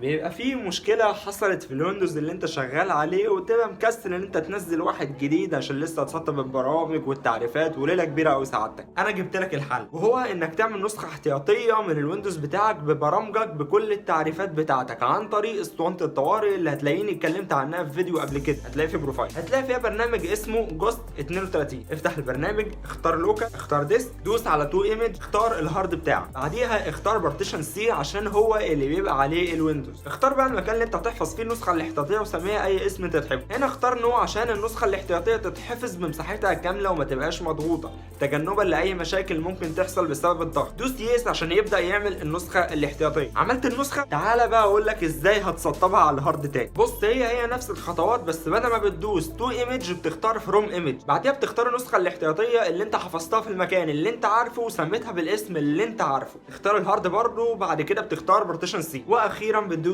بيبقى في مشكلة حصلت في ال Windows اللي انت شغال عليه، وتبقى مكسل ان انت تنزل واحد جديد عشان لسه هتسطب البرامج والتعريفات وليلة كبيرة قوي. سعادتك انا جبت لك الحل، وهو انك تعمل نسخة احتياطية من ال Windows بتاعك ببرامجك بكل التعريفات بتاعتك عن طريق اسطوانة الطوارئ اللي هتلاقيني اتكلمت عنها في فيديو قبل كده. هتلاقي في profile، هتلاقي فيها برنامج اسمه Ghost 32. افتح البرنامج، اختار local، اختار disk، دوس على to image، اختار ال hard بتاعك، بعديها اختار partition C عشان هو اللي بيبقى عليه ال Windows. اختار بقى المكان اللي انت هتحفظ فيه النسخة الاحتياطيه وسميها اي اسم انت تحبه. هنا اختار no عشان النسخة الاحتياطيه تتحفظ بمساحتها كاملة وما تبقاش مضغوطه، تجنبا لاي مشاكل ممكن تحصل بسبب الضغط. دوس yes عشان يبدا يعمل النسخة الاحتياطيه. عملت النسخه، تعالى بقى اقول لك ازاي هتسطبها على ال hard تاني. بص، هي هي نفس الخطوات، بس بدل ما بتدوس to image بتختار from image، بعديها بتختار النسخة الاحتياطيه اللي انت حفظتها في المكان اللي انت عارفه وسميتها بالاسم اللي انت عارفه. اختار ال hard برضه، بعد كده بتختار partition C، واخيرا